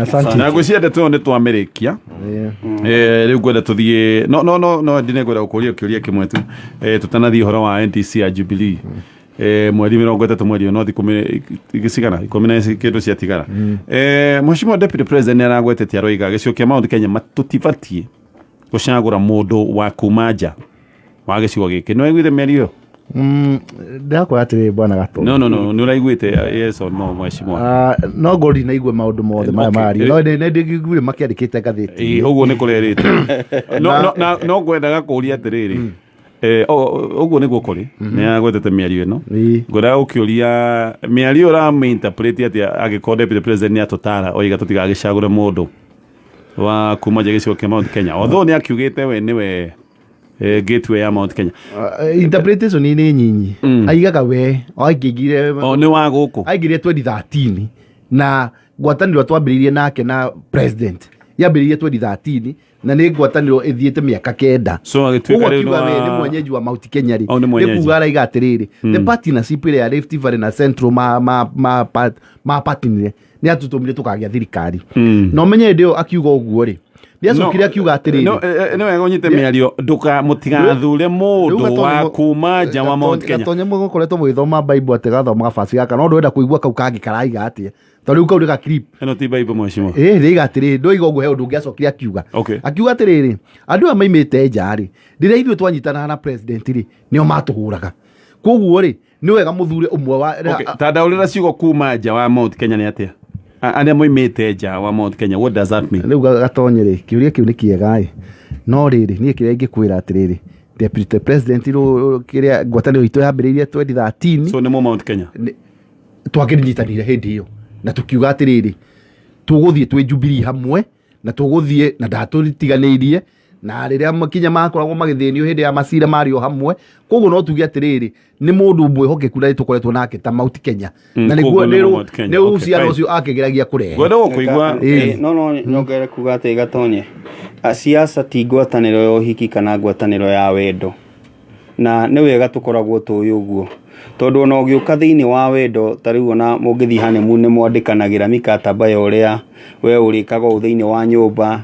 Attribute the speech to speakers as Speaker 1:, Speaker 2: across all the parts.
Speaker 1: Asante.
Speaker 2: Na ngwĩciria ndeto ĩyo nĩ twamĩrĩkia. Rĩu ngwenda tũthiĩ no ndine ngwenda gũkũria kĩũria kĩmwe tu, tũtanathiĩ ũhoro wa NDC ya Jubilee. Mweri 30 mweri ũyũ, no thikũ cigana 10 na kĩndũ ciatigara. Mheshimiwa Deputy President nĩ aragwetete, aroiga gĩcigo kĩa Mount Kenya tũtibatiĩ gũcagũra mũndũ wa kuma nja wa gĩcigo gĩkĩ. Nĩ waiguire mĩario ĩyo?
Speaker 1: Ndĩrakwĩra atĩrĩrĩ, bwana Gatũ.
Speaker 2: No, nĩ ũraiguĩte, yes or no, mheshimiwa?
Speaker 1: Ah, no ngorwo ndinaigua maũndũ mothe maya mario, no nĩ ndĩiguire makĩandĩkĩte ngathĩti.
Speaker 2: Ĩĩ, ũguo nĩ kũrerĩte no ngwendaga kũria atĩrĩrĩ, ũguo nĩguo kũrĩ, nĩ agwetete mĩario ĩno. Ngwendaga gũkĩũria mĩario ũramĩinterpret atĩa, angĩkorwo Deputy President nĩ atũtara oiga tũtigagĩcagũre mũndũ wa kuma nja gĩcigo kĩa Mount Kenya, although nĩ akiugĩte we nĩwe gateway ya Mount Kenya.
Speaker 1: Interpretation nĩ nyinyi. Aigaga we aingĩngire.
Speaker 2: O nĩ wa gũkũ.
Speaker 1: Aingĩrire 2013 na ngwatanĩro twambĩrĩirie nake na president yambĩrĩirie 2013 na nĩ ngwatanĩro ĩthiĩte mĩaka 9.
Speaker 2: So agĩtuĩka
Speaker 1: Ũguo
Speaker 2: rĩu
Speaker 1: akiuga
Speaker 2: nĩ
Speaker 1: we nĩ mwenyeji wa Mount Kenya rĩ,
Speaker 2: Oh, nĩ
Speaker 1: nĩ
Speaker 2: mwenyeji.
Speaker 1: kuga araiga atĩrĩrĩ, the partnership ĩrĩa ya Rift Valley na Central ma partnerire nĩ atũtũmire tũkagĩa thirikari. Na ũmenye hĩndĩ ĩyo akiuga ũguo rĩ, nĩ acokire akiuga atĩrĩrĩ,
Speaker 2: No, nĩ wega ũnyite mĩario, ndũka mũtigathure
Speaker 1: Rĩu
Speaker 2: mũndũ
Speaker 1: Gatonye
Speaker 2: wa kuma nja wa Mount Kenya.
Speaker 1: Gatonye mũgũkoretwo mũgĩthoma Bible atĩ gathomaga basi gaka, no ndwenda kũigua kau kangĩ karaiga atĩa, tondũ rĩu kau nĩ ga clip.
Speaker 2: Ĩno ti Bible, mheshimiwa.
Speaker 1: Ĩ rĩiga atĩrĩrĩ, ndoiga ũguo he ũndũ ũngĩ acokire akiuga. Akiuga atĩrĩrĩ, andũ aya maimĩte nja rĩ, rĩrĩa ithuĩ twanyitanaga na president rĩ, nĩo matũhũraga, koguo rĩ, nĩ wega mũthure ũmwe wa
Speaker 2: Okay, ta ndaũrĩra ciugo kuma nja wa Mount Kenya nĩ atĩa? Arĩa moimĩte nja wa Mount Kenya, what does that mean?
Speaker 1: Rĩu Gatonye rĩ, kĩũria kĩu nĩ kĩega ĩ, no rĩrĩ, niĩ kĩrĩa ingĩkwĩra atĩrĩrĩ, Deputy President kĩrĩa ngwatanĩro itũ yambĩrĩirie 2013.
Speaker 2: So nĩ mo Mount Kenya.
Speaker 1: Twakĩnyitanĩire hĩndĩ ĩyo na tũkiuga atĩrĩrĩ, tũgũthiĩ twĩ Jubilee hamwe na tũgũthiĩ na ndatũtiganĩirie, na rĩrĩa makinya makoragwo magĩthĩnio hĩndĩ ya macira marĩ o hamwe. Koguo no tuge atĩrĩrĩ, nĩ mũndũ mwĩhokeku na nĩ tũkoretwo nake ta Mount Kenya na nĩguo
Speaker 2: Koguo nĩ Mount Kenya.
Speaker 1: nĩ uhusiano ũcio akĩgeragia kũrehe.
Speaker 2: Ngwenda gũkũigua.
Speaker 3: No nyongere kuga atĩ Gatonye, siasa ti ngwatanĩro ya ũhiki kana ngwatanĩro ya wendo, na nĩ wega tũkoragwo tũĩ ũguo, tondũ ona ũgĩũka thĩinĩ wa wendo, ta rĩu ona mũngĩthiĩ honeymoon, nĩ mwandĩkanagĩra mikataba ya ũrĩa we ũrĩkaga ũũ thĩinĩ wa nyũmba,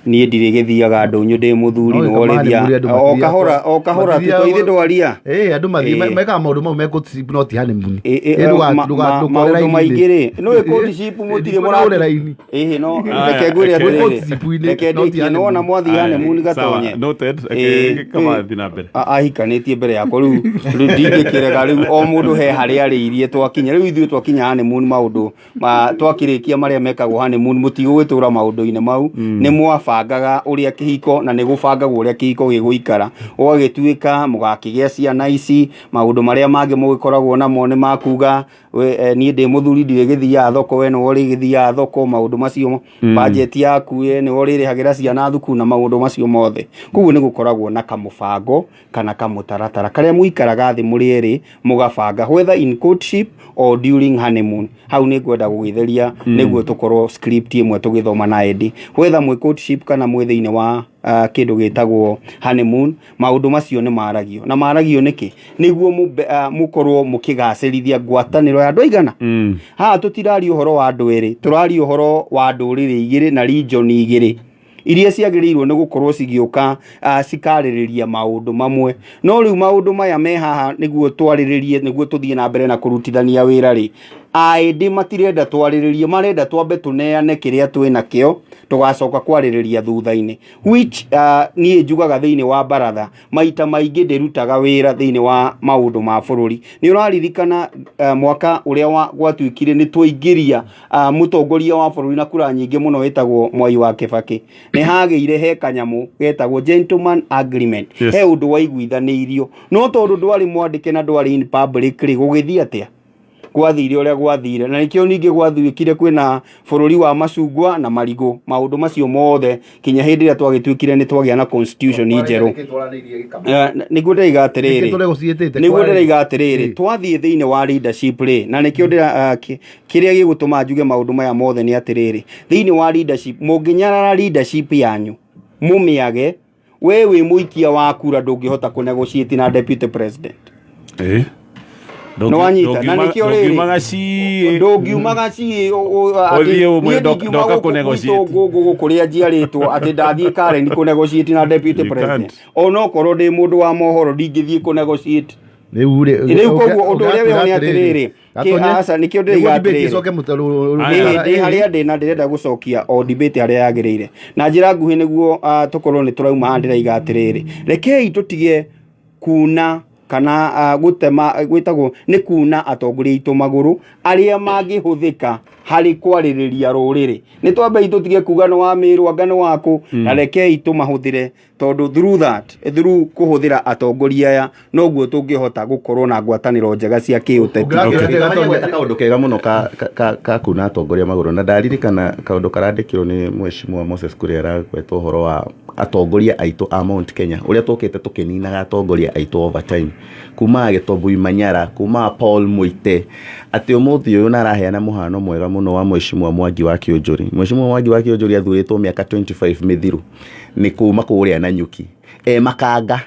Speaker 3: niĩ ndirĩgĩthiaga ndũnyũ ndĩ mũthuri.
Speaker 1: No
Speaker 3: nĩwe
Speaker 1: gĩka
Speaker 3: ũrĩthia
Speaker 1: honeymoon andũ
Speaker 3: o kahora o kahora tũithe ndwaria.
Speaker 1: Ĩ andũ mathiĩ mekaga maũndũ mau me courtship, no ti honeymoon. Ĩ, ndũkore
Speaker 3: maũndũ
Speaker 1: raini-inĩ.
Speaker 3: Maingĩ rĩ, nĩ courtship mũtirĩ.
Speaker 1: Ndũkore raini.
Speaker 3: Ĩhĩ, no
Speaker 2: Aya,
Speaker 3: reke ngwĩre atĩrĩrĩ,
Speaker 1: Courtship-inĩ,
Speaker 3: reke
Speaker 1: no ti
Speaker 3: ndĩkie, nĩwona
Speaker 1: honeymoon.
Speaker 3: mwathiĩ honeymoon,
Speaker 2: Sawa,
Speaker 3: Gatonye.
Speaker 2: noted. Reke kama thiĩ na mbere.
Speaker 3: Ahikanĩtie mbere yakwa, rĩu ndingĩkĩrega. Rĩu o mũndũ he harĩa arĩirie twakinya. Rĩu ithuĩ twakinya honeymoon, maũndũ ma twakĩrĩkia marĩa mekagwo honeymoon, mũtigũgĩtũra maũndũ-inĩ mau. Nĩ mwabangaga ũrĩa kĩhiko, na nĩ gũbangagwo ũrĩa kĩhiko gĩgũikara, ũgagĩtuĩka mũgakĩgĩa ciana ici, maũndũ marĩa mangĩ mũgĩkoragwo namo nĩ makuga we, niĩ ndĩ mũthuri ndirĩgĩthiaga thoko, we nĩwe ũrĩgĩthiaga thoko, maũndũ macio, budget yaku we nĩwe ũrĩrĩhagĩra ciana thukuru na maũndũ macio mothe. Koguo nĩ gũkoragwo na kamũbango kana kamũtaratara karĩa mũikaraga thĩ mũrĩ erĩ mũgabanga, whether in courtship or during honeymoon. Hau nĩ ngwenda gũgĩtheria nĩguo tũkorwo script ĩmwe tũgĩthoma na Eddie. Whether mwĩ courtship kana mwĩ thĩinĩ wa kĩndũ gĩtagwo honeymoon, maũndũ macio nĩ maragio, na maragio nĩkĩ? Nĩguo mũkorwo mũkĩgacĩrithia ngwatanĩro ya andũ aigana. Haha tũtiraria ũhoro wa andũ erĩ, tũraria ũhoro wa ndũrĩrĩ igĩrĩ na region igĩrĩ iria ciagĩrĩirwo nĩ gũkorwo cigĩũka cikarĩrĩria maũndũ mamwe. No rĩu maũndũ maya me haha nĩguo twarĩrĩrie, nĩguo tũthiĩ na mbere na kũrutithania wĩra rĩ, aĩndĩ matirenda twarĩrĩrie, marenda twambe tũneane kĩrĩa twĩ nakĩo, tũgacoka kwarĩrĩria thutha-inĩ, which niĩ njugaga thĩinĩ wa baratha maita maingĩ ndĩrutaga wĩra thĩinĩ wa maũndũ ma bũrũri. Nĩ ũraririkana mwaka ũrĩa gwatuĩkire nĩ twaingĩria mũtongoria wa bũrũri na kura nyingĩ mũno wĩtagwo Mwai wa Kĩbakĩ, nĩ hagĩire he kanyamũ getagwo gentleman agreement. He ũndũ waiguithanĩirio, no tondũ ndwarĩ mwandĩke na ndwarĩ in public rĩ, gũgĩthiĩ atĩa? Gwathire ũrĩa gwathire, na nĩkĩo ningĩ gwathuĩkire kwĩna bũrũri wa macungwa na marigũ, maũndũ macio mothe, kinya hĩndĩ ĩrĩa twagĩtuĩkire nĩ twagĩa na constitution njerũ. Nĩguo ndĩraiga atĩrĩrĩ, nĩguo ndĩraiga atĩrĩrĩ, twathiĩ thĩinĩ wa leadership rĩ, na nĩkĩo ndĩra kĩrĩa gĩgũtũma njuge maũndũ maya mothe nĩ atĩrĩrĩ, thĩinĩ wa leadership, mũngĩnyarara leadership yanyu mũmĩage, we wĩ mũikia wa kura ndũngĩhota kũnegotiate na Deputy President. Nĩ wanyita na nĩkĩo rĩrĩ
Speaker 2: Ndũngiumaga ciĩ
Speaker 3: Ndũngiumaga ciĩ
Speaker 2: Ũthiĩ ũmwe ndoka kũ-negotiate.
Speaker 3: Gũkũ kũrĩa njiarĩtwo atĩ ndathiĩ Karen kũ-negotiate na deputy
Speaker 2: You
Speaker 3: president.
Speaker 2: can't.
Speaker 3: Onokorwo ndĩ mũndũ wa mohoro ndingĩthiĩ kũ-negotiate.
Speaker 1: Rĩu rĩ
Speaker 3: Rĩu koguo ũndũ ũrĩa wĩho nĩ atĩrĩrĩ, aca nĩkĩo ndĩroiga atĩrĩrĩ.
Speaker 1: Ĩcoke
Speaker 2: Aya.
Speaker 3: Ĩĩ, ndĩ harĩa ndĩ na ndĩrenda gũcokia o debate harĩa yagĩrĩire na njĩra nguhĩ nĩguo tũkorwo nĩ tũrauma haha. Ndĩraiga atĩrĩrĩ, rekei tũtige kuna kana gũtema gwĩtagwo nĩ kuna atongoria aitũ magũrũ arĩa mangĩhũthĩka harĩ kwarĩrĩria rũrĩrĩ. Nĩ twambei tũtige kuga nĩ wa Mĩrũ anga nĩ wakũ, na rekei tũmahũthĩre, tondũ through that, through kũhũthĩra atongoria aya, noguo tũngĩhota gũkorwo na ngwatanĩro njega cia kĩũteti.
Speaker 1: Ũngĩrakĩra
Speaker 4: Kaũndũ kega mũno ka kuna atongoria magũrũ, na ndaririkana kaũndũ karandĩkirwo nĩ Mheshimiwa Moses Kuria, aragweta ũhoro wa atongoria aitũ a Mount Kenya, ũrĩa tũkĩte tũkĩninaga atongoria aitũ over time, kuma Gĩtombui Manyara, kuma Paul Muite, atĩ ũmũthĩ ũyũ na araheana mũhano mwega mũno wa Mheshimiwa Mwangi wa Kĩũnjũri. Mheshimiwa Mwangi wa Kĩũnjũri athurĩtwo mĩaka 25 mĩthiru nĩ kuma kũrĩa Nanyuki e makanga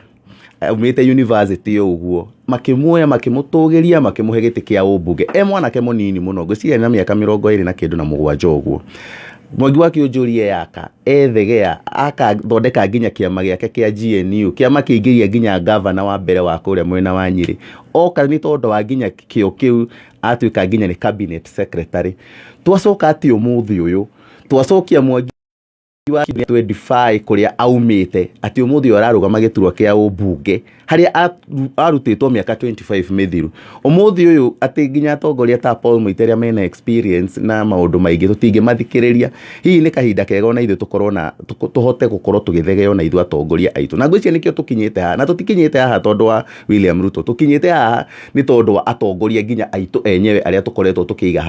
Speaker 4: aumĩte university ũguo, makĩmuoya, makĩmũtũgĩria, makĩmũhe gĩtĩ kĩa ũmbunge e mwanake mũnini mũno, ngwĩciria na mĩaka 27 ũguo. Mwangi wa Kĩũnjũri eyaka ethegea akathondeka nginya kĩama gĩake kĩa GNU, kĩama kĩingĩria nginya gavana wa mbere wa kũrĩa mwena wa Nyĩrĩ. Oka nĩ tondũ wa nginya kĩo kĩu atuĩka nginya nĩ cabinet secretary. Twacoka atĩ ũmũthĩ ũyũ twacokia Mwangi wa twedify kũrĩa aumĩte, atĩ ũmũthĩ ũyũ ararũgama gĩturwa kĩa ũmbunge harĩa arutĩtwo mĩaka 25 mĩthiru. Ũmũthĩ ũyũ atĩ nginya atongoria ta Paul Muite arĩa mena experience na maũndũ maingĩ tũtingĩmathikĩrĩria. Hihi nĩ kahinda kega ona ithuĩ tũkorwo na tũhote gũkorwo tũgĩthegeo na ithuĩ atongoria aitũ, na ngwĩciria nĩkĩo tũkinyĩte haha. Na tũtikinyĩte haha tondũ wa William Ruto, tũkinyĩte haha nĩ tondũ wa atongoria nginya aitũ enyewe arĩa tũkoretwo tũkĩiga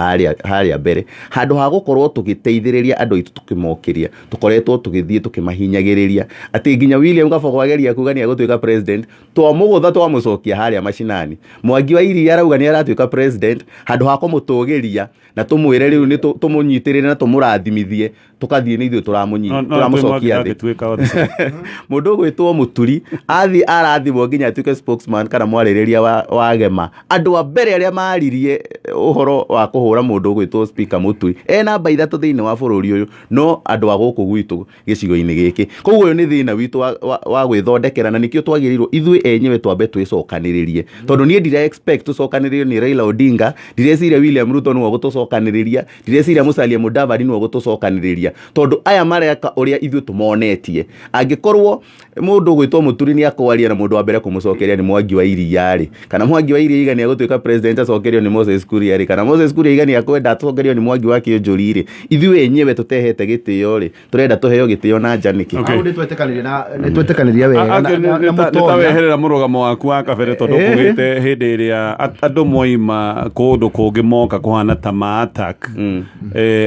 Speaker 4: harĩa mbere, handũ ha gũkorwo tũgĩteithĩrĩria andũ aitũ tũkĩmokĩria, tũkoretwo tũgĩthiĩ tũkĩmahinyagĩrĩria, atĩ nginya William Kabogo ageria kuga nĩ egũtuĩka president, twamũgũtha twamũcokia harĩa macinani. Mwangi wa Iria arauga nĩ aratuĩka president, handũ ha kũmũtũgĩria na tũmwĩre rĩu nĩ tũmũnyitĩrĩre na tũmũrathimithie, tũkathiĩ nĩ ithuĩ tũramũcokia thĩ. Mũndũ ũgwĩtwo Mũturi athiĩ arathimwo nginya atuĩke spokesman kana mwarĩrĩria wa Gema. Andũ a mbere arĩa maririe ũhoro wa kũhũra mũndũ ũgwĩtwo Speaker Mũturi e namba 3 thĩinĩ wa bũrũri ũyũ, no andũ a gũkũ gwitũ gĩcigo-inĩ gĩkĩ. Koguo ũyũ nĩ thĩna witũ wa gwĩthondekera, na nĩkĩo twagĩrĩirwo ithuĩ enyewe twambe twĩcokanĩrĩrie, tondũ niĩ ndira expect tũcokanĩrĩrio nĩ Raila Odinga, ndireciria William Ruto nĩwe ũgũtũcokanĩrĩria, ndireciria Musalia Mudavadi nĩwe ũgũtũcokanĩrĩria, tondũ aya mareka ũrĩa ithuĩ tũmonetie. Angĩkorwo mũndũ ũgwĩtwo Mũturi nĩ akwaria na mũndũ wa mbere kũmũcokeria nĩ Mwangi wa Iria rĩ, kana Mwangi wa Iria iga nĩ egũtuĩka president acokerio nĩ Moses Kuria rĩ, kana Moses Kuria iga nĩ akwenda acokerio nĩ Mwangi wa Kĩũnjũri rĩ, ithuĩ enyewe tũtehete gĩtĩo rĩ, tũrenda tũheo gĩtĩo na nja nĩkĩ?
Speaker 2: Okay.
Speaker 1: Hau nĩ twetĩkanĩria wega na Mũtonya.
Speaker 2: Nĩtaweherera mũrũgamo waku wa kabere, tondũ kugĩte hĩndĩ ĩrĩa andũ moima kũndũ kũngĩ moka kũhana ta ma attack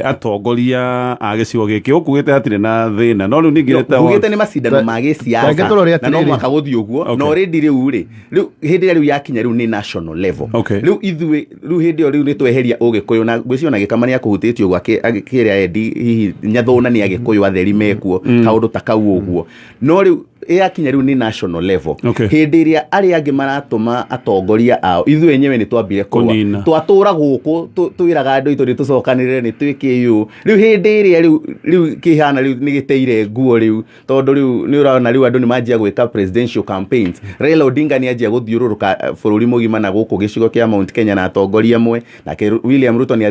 Speaker 2: atongoria a gĩcigo gĩkĩ, ũkugĩte hatirĩ na thĩna, no rĩu ningĩ nĩ
Speaker 4: Ngugĩte nĩ macindano ma
Speaker 1: Reke
Speaker 4: gĩciaca
Speaker 1: tũrore
Speaker 4: na no
Speaker 1: atĩrĩrĩ.
Speaker 4: mũhaka gũthiĩ ũguo. Na already rĩu rĩ, rĩu hĩndĩ ĩrĩa rĩu yakinya rĩu nĩ national level. Rĩu ithuĩ rĩu hĩndĩ ĩyo rĩu nĩ tweheria ũgĩkũyũ, na ngwĩciria ona Gĩkama nĩ akũhutĩtio ũguo akĩra Eddie hihi Nyathũna nĩ agĩkũyũ atheri mekuo kaũndũ ta kau ũguo, no rĩu yakinya rĩu nĩ national level. Hĩndĩ ĩrĩa arĩa angĩ maratũma atongoria ao, ithuĩ enyewe nĩ twambire kũrũa.
Speaker 2: Kũnina.
Speaker 4: Twatũra gũkũ twĩraga andũ aitũ nĩ tũcokanĩrĩre nĩ twĩke ũũ. Rĩu hĩndĩ ĩrĩa rĩu kĩhana rĩu nĩ gĩteire nguo rĩu, tondũ rĩu nĩ ũrona rĩu andũ nĩ manjia gwĩka presidential campaigns. Raila Odinga nĩ anjia gũthiũrũrũka bũrũri mũgima na gũkũ gĩcigo kĩa Mount Kenya na atongoria amwe, nake William Ruto nĩ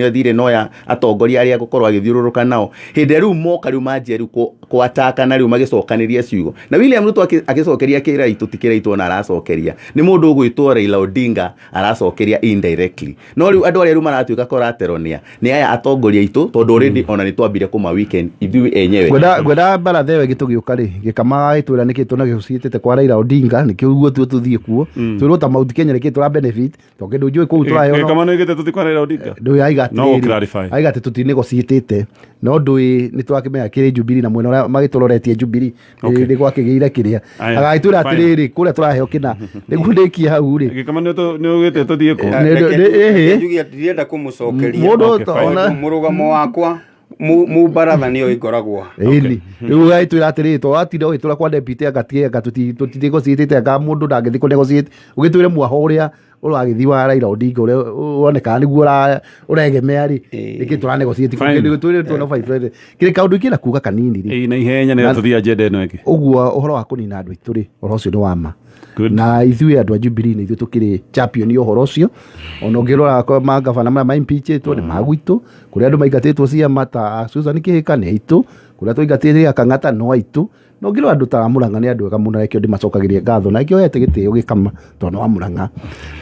Speaker 4: athire noya atongoria arĩa gũkorwo agĩthiũrũrũka nao. Hĩndĩ ĩrĩa rĩu moka rĩu manjia rĩu kwataka na rĩu magĩcokanĩria ciugo, na William Ruto agĩcokeria kĩraitũ, ti kĩraitũ ona aracokeria, nĩ mũndũ ũgwĩtwo Raila Odinga aracokeria indirectly. No rĩu andũ arĩa rĩu maratuĩka collateral nĩ aya atongoria aitũ, tondũ already ona nĩ twambire kũma weekend ithuĩ enyewe.
Speaker 1: Ngwenda baratha ĩyo ĩngĩ tũgĩũka rĩ, Gĩkama gagĩtwĩra nĩkĩ tũnagĩciĩtĩte kwa Raila Odinga, nĩkĩo guo tuo tũthiĩ kuo twĩrwo ta Mount Kenya nĩkĩ tũra benefit, tondũ kĩndũ njũĩ kũu tũraheo
Speaker 2: Gĩkama nĩ gĩte tũthi kwa Raila Odinga.
Speaker 1: Ndũĩ aiga
Speaker 2: No
Speaker 1: atĩrĩrĩ,
Speaker 2: clarify.
Speaker 1: aiga atĩ tũtinegotiatĩte, no ndũĩ nĩ tũrakĩmenya kĩrĩ Jubilee na mwena ũrĩa magĩtũroretie Jubilee nĩ gwakĩgĩire kĩrĩa.
Speaker 2: Aya,
Speaker 1: Agagĩtwĩra
Speaker 2: fine.
Speaker 1: atĩrĩrĩ, kũrĩa tũraheo kĩna nĩguo ndĩkie hau rĩ.
Speaker 2: Gĩkama nĩ ũgĩte tũthiĩ kũ?
Speaker 1: Ĩhĩ.
Speaker 3: Njuge ndirenda kũmũcokeria.
Speaker 1: Mũndũ
Speaker 2: Okay, fine.
Speaker 1: ona
Speaker 3: Mũrũgamo wakwa mubaratha nĩyo ĩngoragwo.
Speaker 1: Ĩni rĩu ũgagĩtwĩra atĩrĩrĩ, to watinda ũgĩtwĩra kwa deputy anga tie anga tũtinegotiatĩte, anga mũndũ ndangĩthiĩ kũnegotiate, ũgĩtwĩre mwaho ũrĩa Ũragĩthiĩ wa Raila Odinga ũrĩa wonekaga nĩguo ũregemea rĩ, nĩkĩ tũra negotiate?
Speaker 2: Fine.
Speaker 1: Twĩrĩ tuona 5 kĩrĩ kaũndũ ingĩenda kuga kanini rĩ.
Speaker 2: Ĩĩ, na ihenya nĩ tũthiĩ agenda ĩno ĩngĩ.
Speaker 1: Ũguo ũhoro wa kũnina andũ aitũ rĩ, ũhoro ũcio nĩ wa ma.
Speaker 2: Good.
Speaker 1: Na ithuĩ andũ a Jubilee nĩ ithuĩ tũkĩrĩ champion ya ũhoro ũcio. Ona ũngĩrora kwa mangabana marĩa maimpeachĩtwo nĩ magwitũ, kũrĩa andũ maingatĩtwo ciama ta Susan Kĩhĩka nĩ aitũ, kũrĩa tũingatĩte Kang'ata no aitũ. Na ũngĩrora andũ ta Murang'a nĩ andũ ega mũno, na nĩkĩo ndĩmacokagĩria ngatho, na nĩkĩo hete gĩtĩo gĩkama tondũ nĩ wa Murang'a.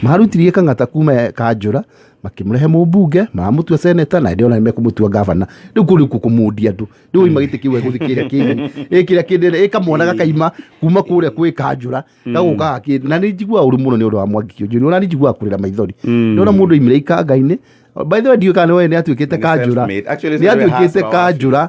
Speaker 1: Marutirie Kang'ata kuma kanjũra, makĩmũrehe mũmbunge, maramũtua seneta, na ndĩrona nĩ mekũmũtua gavana. Rĩu kũu nĩkuo kũmũndia andũ. Rĩu oima gĩtĩ kĩu egũthiĩ kĩrĩa kĩngĩ, ĩ kĩrĩa kĩnene, ĩ kamwana gakaima kuma kũrĩa kwĩ kanjũra gagũka gakĩ. Na nĩ njiguaga ũru mũno nĩ ũndũ wa Mwangi Kĩũnjũri, ona nĩ njiguaga kũrĩra maithori nĩ ona mũndũ oimire ikanga-inĩ. By the way, ndiũĩ kana nĩ atuĩkĩte
Speaker 4: Nĩ
Speaker 1: kanjũra.
Speaker 4: self-made. Actually,
Speaker 1: Nĩ
Speaker 4: nĩwe
Speaker 1: atuĩkĩte
Speaker 4: hustler wa
Speaker 1: kanjũra.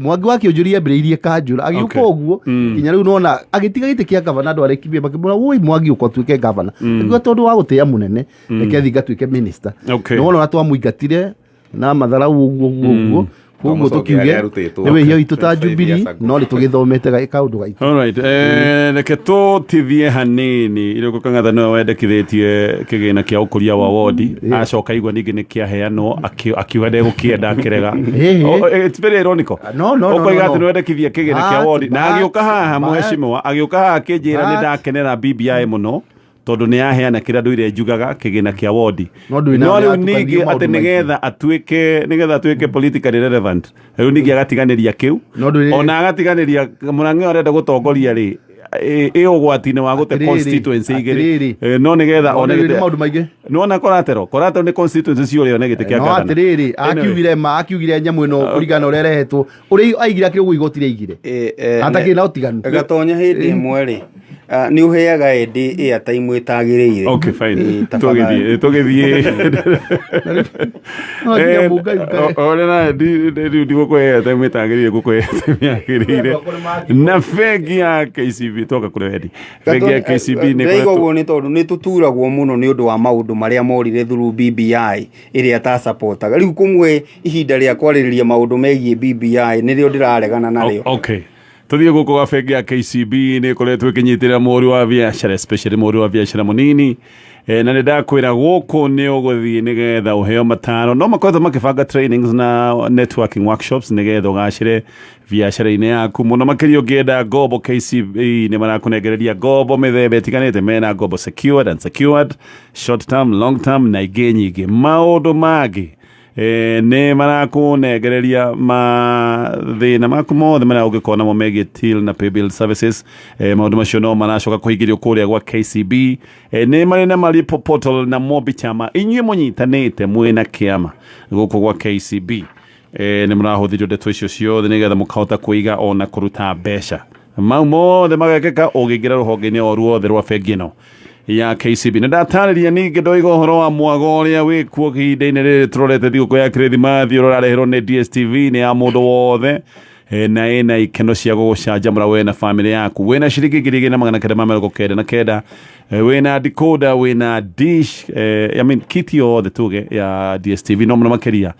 Speaker 1: Mwangi wa Kĩũnjũri ambĩrĩirie kanjũra agĩũka ũguo nginya rĩu nona agĩtiga gĩtĩ kĩa gavana. Andũ arĩa makĩmwĩra, "Woi Mwangi, ũka ũtuĩke gavana." Akiuga, "Tondũ wa gũtĩĩa mũnene, reke thiĩ ngatuĩke minister." Nĩwona ũrĩa twamũingatire na matharau ũguo ũguo ũguo. Koguo
Speaker 4: Twamũcokia
Speaker 1: tũkiuge
Speaker 4: harĩa arutĩtwo.
Speaker 1: nĩ wĩhia witũ ta
Speaker 4: 25
Speaker 1: Jubilee,
Speaker 4: years ago.
Speaker 1: no nĩ tũgĩthomete kaũndũ gaitũ.
Speaker 2: Alright, reke tũtithie hanini. Irũngũ Kang'atha nĩwe wendekithĩtie kĩgĩna kĩa ũkũria wa wodi, acoka igua ningĩ nĩ kĩaheanwo, akiuga ndegũkĩenda, akĩrega.
Speaker 1: Ĩhĩ.
Speaker 2: Oh, it's very ironical.
Speaker 1: No,
Speaker 2: Ũkoiga
Speaker 1: no,
Speaker 2: atĩ
Speaker 1: no.
Speaker 2: nĩ wendekithia kĩgĩna kĩa wodi na agĩũka haha, mheshimiwa agĩũka haha akĩnjĩra nĩ ndakenera BBI mũno tondũ nĩ yaheana kĩrĩa ndũire njugaga, kĩgĩna kĩa wodi.
Speaker 1: No ndũĩ na
Speaker 2: No rĩu
Speaker 1: nĩyatukanirio
Speaker 2: ningĩ
Speaker 1: maũndũ
Speaker 2: atĩ
Speaker 1: maingĩ.
Speaker 2: nĩgetha atuĩke politically relevant, rĩu ningĩ agatiganĩria kĩu.
Speaker 1: No ndũĩ-
Speaker 2: Ona agatiganĩria Mũrang'e arenda gũtongoria rĩ, ĩ ũgwati-inĩ wa gũte
Speaker 1: Atĩrĩrĩ,
Speaker 2: constituency igĩrĩ.
Speaker 1: atĩrĩrĩ.
Speaker 2: No nĩgetha
Speaker 1: No
Speaker 2: one
Speaker 1: nĩ
Speaker 2: gĩtĩ
Speaker 1: maũndũ maingĩ.
Speaker 2: Nĩwona collateral nĩ constituency ciũrĩa one gĩtĩ kĩa
Speaker 1: No
Speaker 2: gavana.
Speaker 1: atĩrĩrĩ,
Speaker 2: Anyway.
Speaker 1: akiugire ma akiugire nyamũ ĩno kũringana na ũrĩa ĩrehetwo, ũrĩa aigire akĩrĩ ũguo igoti rĩaigire hatakĩrĩ na ũtiganu.
Speaker 3: Gatonya hĩndĩ ĩmwe rĩ, nĩ ũheaga ĩndĩ airtime ĩtagĩrĩire.
Speaker 2: Okay, fine.
Speaker 3: Ĩ, tafadhali.
Speaker 2: Tũgĩthiĩ tũgĩthiĩ.
Speaker 1: No nginya Mũngai ũkae.
Speaker 2: Ũrĩa nawe rĩu ndigũkũhe time ĩtagĩrĩire, ngũkũhe time yagĩrĩire. Na bengi ya KCB, toka kũrĩ wendi, bengi ya KCB nĩ
Speaker 3: ndĩraigua
Speaker 2: ĩkoretwo
Speaker 3: ũguo nĩ tondũ nĩ tũturagwo mũno nĩ ũndũ wa maũndũ marĩa morire through BBI ĩrĩa tasapotaga. Rĩu kũmwe ihinda rĩa kwarĩrĩria maũndũ megiĩ BBI nĩrĩo ndĩraregana narĩo.
Speaker 2: Okay, tuthiĩ gũkũ gwa bengi ya KCB. Nĩ ĩkoretwo ĩkĩnyitĩrĩra mũhũri wa biacara, especially mũhũri wa biacara mũnini. Na nĩ ndakwĩra gũkũ nĩ ũgũthiĩ nĩgetha ũheo mataro. No makoretwo makĩbanga trainings na networking workshops nĩgetha ũgacĩre biacara-inĩ yaku mũno makĩria. Ũngĩenda ngombo, KCB nĩ marakũnengereria ngombo mĩthemba ĩtiganĩte. Mena ngombo secured, unsecured, short term, long term na ingĩ nyingĩ. Maũndũ mangĩ, nĩ marakũnengereria mathĩna maku mothe marĩa ũngĩkorwo namo megiĩ till na paybill services. Maũndũ macio no maracoka kũhingĩrio kũrĩa gwa KCB. Nĩ marĩ na malipo portal na Mobi Chama. Inyuĩ mũnyitanĩte mwĩna kĩama gũkũ gwa KCB, nĩ mũrahũthĩrio ndeto icio ciothe nĩgetha mũkahota kũiga ona kũruta mbeca. Mau mothe magekĩka ũngĩingĩra rũhonge-inĩ o ruothe rwa bengi ĩno ya KCB. Nĩ ndatarĩria ningĩ ndoiga ũhoro wa mwago ũrĩa wĩkuo ihinda-inĩ rĩrĩ tũrorete thigũkũ ya Kĩrĩthimathi, ũrĩa ũrareherwo nĩ DSTV. Nĩ ya mũndũ wothe, na ĩna ikeno cia gũgũcanjamũra we na famĩlĩ yaku. Wĩna ciringi 2999, wĩna decoder, wĩna dish, I mean, kit yothe tuge ya DSTV. No mũno makĩria,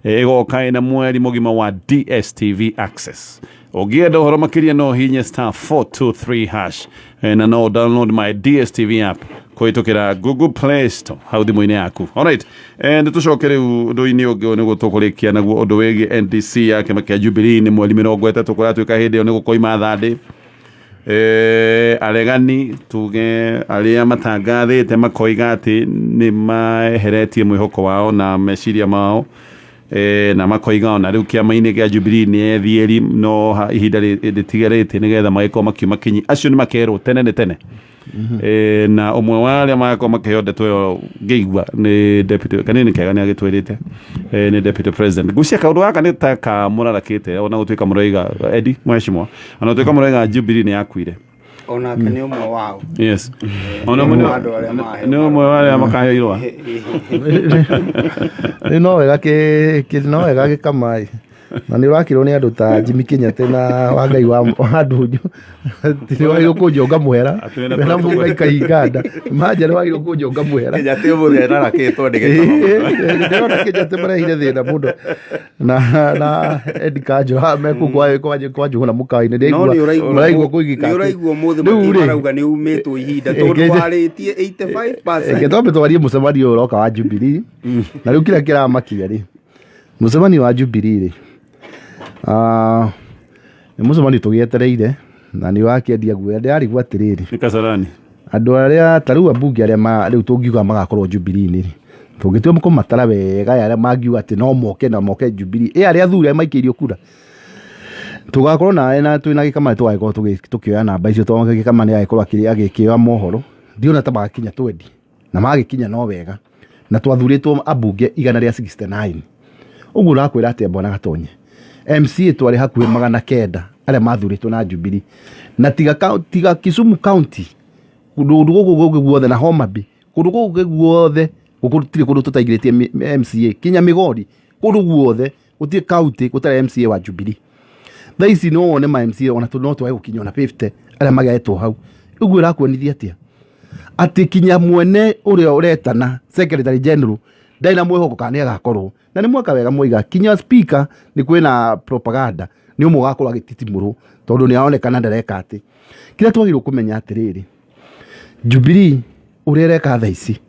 Speaker 2: ĩgoka ĩna mweri mũgima wa DSTV access. Ũngĩenda ũhoro makĩria, no hihinye *423#, na no download my DSTV app kũhĩtũkĩra Google Play Store hau thimũ-inĩ yaku. Alright, nĩ tũcoke rĩu ũndũ-inĩ ũngĩ nĩguo tũkũrĩkia naguo, ũndũ wĩgiĩ NDC ya kĩama kĩa Jubilee. Nĩ mweri 30 kũratuĩka hĩndĩ ĩyo nĩ gũkoima thandĩ. Aregani tuge arĩa matangathĩte makoiga atĩ nĩ maeheretie mwĩhoko wao na meciria mao, na makoiga ona rĩu kĩama-inĩ kĩa Jubilee nĩ ethiĩri no ihinda rĩtigarĩte nĩgetha magĩkorwo makiuma kinyi. Acio nĩ makerwo tene nĩ tene. Na ũmwe wa arĩa magakorwo makĩheo ndeto ĩyo ngĩigua nĩ deputy kanini kega nĩ agĩtwĩrĩte, nĩ deputy president. Ngwĩciria kaũndũ gaka nĩ ta kamũrarakĩte, ona gũtuĩka mũroiga Eddie mheshimiwa, ona gũtuĩka mũroiga Jubilee nĩ yakuire.
Speaker 3: Onake nĩ ũmwe wao.
Speaker 2: Yes, ona
Speaker 3: Nĩ
Speaker 2: ũmwe
Speaker 3: ũmwe wa andũ arĩa maheo
Speaker 2: nĩ ũmwe wa arĩa makaheo irũa.
Speaker 1: Nĩ no wega no wega gĩkamaĩ. Na nĩ ũrakĩrwo nĩ andũ ta Jimmy Kenyatta na Wangai wa Ndũnyũ nĩ wagĩrĩirwo kũnjonga mũhera
Speaker 2: Atĩ wĩna
Speaker 1: na Mũngai Kahinganda manja nĩ wagĩrĩirwo kũnjonga mũhera.
Speaker 4: Kenyatta ũmũthĩ ararakĩtwo nĩ gĩkababa.
Speaker 1: Ndĩrona Kenyatta marehire thĩna mũno na Ed Kanjũra mekũu kwa Njũgũna mũkawa-inĩ.
Speaker 3: No nĩ ũraigua
Speaker 1: Maraigua kũigĩka
Speaker 3: nĩ
Speaker 1: atĩ-
Speaker 3: ũraigua ũmũthĩ
Speaker 1: Rĩu rĩ,
Speaker 3: marauga nĩ umĩtwo ihinda tondũ warĩtie 85%.
Speaker 1: Reke twambe twarie mũcemanio ũyũ ũroka wa Jubilee. Na rĩu kĩrĩa kĩramakia rĩ, mũcemanio wa Jubilee rĩ, nĩ mũcemanio tũgĩetereire na nĩ ũrakĩendia guoya. Ndĩrarigwo atĩrĩrĩ,
Speaker 2: Nĩ Kasarani.
Speaker 1: Andũ arĩa ta rĩu ambunge arĩa rĩu tũngiuga magakorwo Jubilee-inĩ rĩ, tũngĩtua kũmatara wega arĩa mangiuga atĩ no moke na moke Jubilee, ĩ arĩa athuri arĩa maikĩirio kura, tũgakorwo nawe na twĩna Gĩkama tũgagĩkorwo tũkĩoya namba icio, tondũ Gĩkama nĩ agĩkorwo agĩkĩoya mohoro, ndiona ta magakinya twendi, na magĩkinya no wega, na twathurĩtwo ambunge 169. Ũguo ũrakwĩra atĩa bwana Gatonye? MCA twarĩ hakuhĩ 900 arĩa mathurĩtwo na Jubilee, na tiga Kisumu County, kũndũ gũkũ gũngĩ guothe na Homa Bay, kũndũ gũkũ guothe gũtirĩ kũndũ tũtaingĩrĩtie MCA, kinya Migori, kũndũ guothe gũtirĩ county gũtarĩ MCA wa Jubilee. Thaa ici no wone ma MCA ona no twage gũkinya ona 50 arĩa magetwo hau. Ũguo ĩrakuonithia atĩa? Atĩ kinya mwene ũrĩa ũretana secretary general ndarĩ na mwĩhoko kana nĩ agakorwo. Na nĩ mweka wega mwaiga kinya speaker nĩ kwĩna propaganda nĩ ũmwe ũgakorwo agĩtitimũrwo tondũ nĩ aronekana ndareka atĩ. Kĩrĩa twagĩrĩirwo kũmenya atĩrĩrĩ, Jubilee ũrĩa ĩreka thaa ici